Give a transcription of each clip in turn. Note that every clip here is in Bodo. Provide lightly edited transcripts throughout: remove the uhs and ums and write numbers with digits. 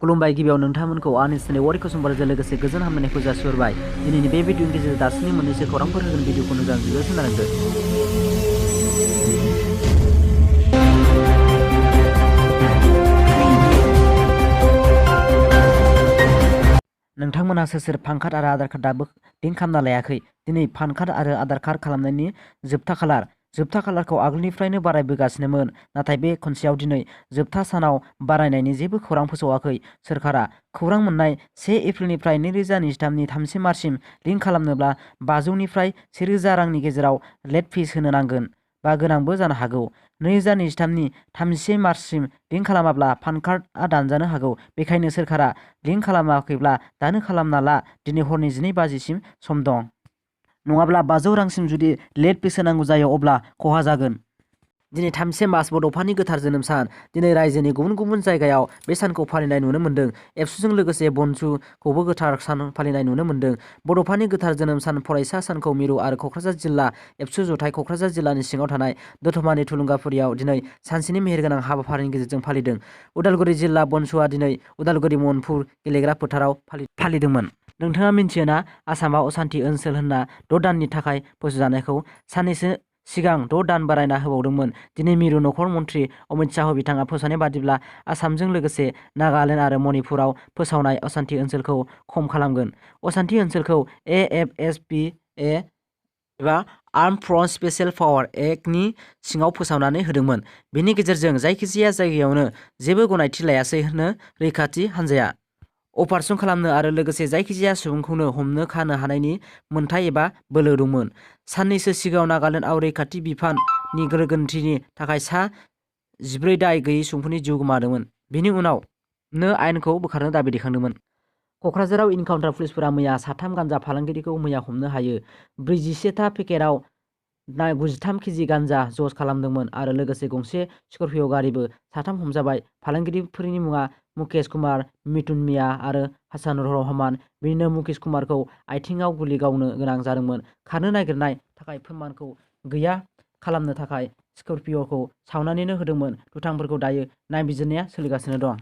खुलुमबाय गिबियाव नोंथांमोनखौ आंनि चेनेल वारि कुसुमबारजों लोगोसे गोजोन हामलायनायखौ जासिहरबाय। दिनैनि बे भिडिअनि गेजेरजों दासिमनि मोननैसो खौरांफोर होगोन भिडिअखौ मोजां जोबोद खोनालांदो। नोंथांमोनहा सोर पान कार्ड आरो आधार कार्ड दाबो लिंक खालामना लायाखै? दिनै पान कार्ड आरो आधार कार्ड खालामनायनि जोबथा खालारखौ आगोलनिफ्रायनो बारायबोगासिनोमोन, नाथाय बे खनसेयाव दिनै जोबथा सानाव बारायनायनि जेबो खौरां फोसावाखै। सोरखारा खौरां मोननाय 1 एप्रिलनिफ्राय 2023 नि 3 मार्चसिम लिंक खालामनोब्ला 500 निफ्राय 1000 रांनि गेजेराव लेट फिस होनो नांगोन बा गोनांबो जानो हागौ। 2023 नि 30 मार्चसिम लिंक खालामाब्ला पान कार्डआ दानजानो हागौ। बेखायनो सोरखारा लिंक खालामाखैब्ला दानो खालामना ला। दिनै हरनि 12 बाजिसिम सम दं। नङाब्ला 500 रांसिम जुदि लेट फिस होनांगौ जायो अब्ला खहा जागोन। दिनै 3 मार्च बड'फानि गोथार जोनोम सान। दिनै रायजोनि गुबुन गुबुन जायगायाव बे सानखौ फालिनाय नुनो मोन्दों। एबसुजों लोगोसे बनसुखौबो गोथार सान फालिनाय नुनो मोन्दों। बड'फानि गोथार जोनोम सान फरायसा सानखौ मिरु आरो क'क्राझार जिल्ला एबसु जथाय क'क्राझार जिल्लानि सिङाव थानाय दतमानि थुलुंगाफुरियाव दिनै सानसेनि मेहेरगोनां हाबाफारिनि गेजेरजों फालिदों। उदालगुरि जिल्ला बनसुआ दिनै उदालगुरि मनपुर गेलेग्रा फोथाराव फालिदोंमोन। नोंथाङा मिन्थियोना आसामाव असान्थि ओनसोल होनना 6 दाननि थाखाय फोजोबजानायखौ साननैसो सिगां 6 दान बारायना होबावदोंमोन। दिनै मिरु नखर मन्थ्रि अमित शाह बिथाङा फोसावनाय बादिब्ला आसामजों लोगोसे नागालेण्ड आरो मणिपुराव फोसावनाय असान्थि ओनसोलखौ खम खालामगोन। असान्थि ओनसोलखौ AFSPA एबा आर्म्ड फ'र्स स्पेशेल पावार एक्टनि सिङाव फोसावनानै होदोंमोन। बेनि गेजेरजों जायखिजाया जायगायावनो जेबो गनायथि लायासै होनो रैखाथि हान्जाया। अपारेसन खालामनो आरो लोगोसे जायखिजाया सुबुंखौनो हमनो खानो हानायनि मोन्थाइ एबा बोलो दंमोन। साननैसो सिगाङाव नागालेण्डआव रैखाथि बिफाननि गोरोन्थिनि थाखाय सा 14 दाय गैयै सुबुंफोरनि जिउ गोमादोंमोन। बेनि उनावनो आयेनखौ बोखारनो दाबि दैखांदोंमोन। क'क्राझाराव इनकाउन्टार पुलिसफोरा मैया 3 गान्जा फालांगिरिखौ मैया हमनो हायो। 41 पेकेटआव 93 केजि गान्जा जज खालामदोंमोन आरो लोगोसे गंसे स्कर्पिय' गारिबो। 3 हमजाबाय फालांगिरिफोरनि मुङा मुकेश कुमार, मिथुन मिया आरो हासानुर रहमान। बिदिनो मुकेश कुमारखौ आथिंआव गुलि गावनो गोनां जादोंमोन। खारनो नागिरनाय थाखाय फोरमानखौ गैया खालामनो थाखाय स्कर्पिय'खौ सावनानैनो होदोंमोन। दुथांफोरखौ दायो नायबिजिरनाया सोलिगासिनो दं।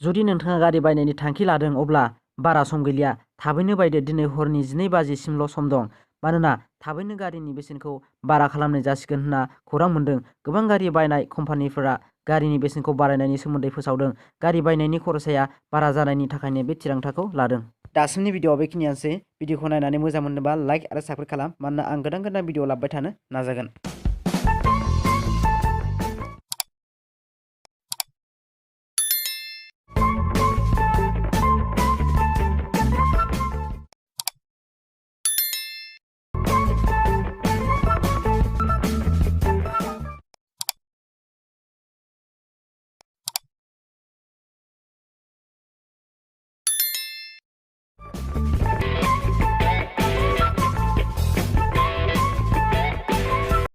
जुदि नोंथाङा गारि बायनायनि थांखि लादों अब्ला बारा सम गैलिया। थाबैनो बायदो। दिनै हरनि 12 बाजिसिमल' सम दं। मानोना थाबैनो गारिनि बेसेनखौ बारा खालामनाय जासिगोन होनना खौरां मोन्दों। गोबां गारि बायनाय कम्पानिफोरा गारिनि बेसेनखौ बारायनायनि सोमोन्दै फोसावदों। गारि बायनायनि खरसाया बारा जानायनि थाखायनो बे थिरांथाखौ लादों। दासिमनि भिडिअ'आ बेखिनियानोसै। भिडिअ'खौ नायनानै मोजां मोनोबा लाइक आरो साबस्क्राइब खालाम, मानोना आं गोदान भिडिअ' लाबोबाय थानो नाजागोन।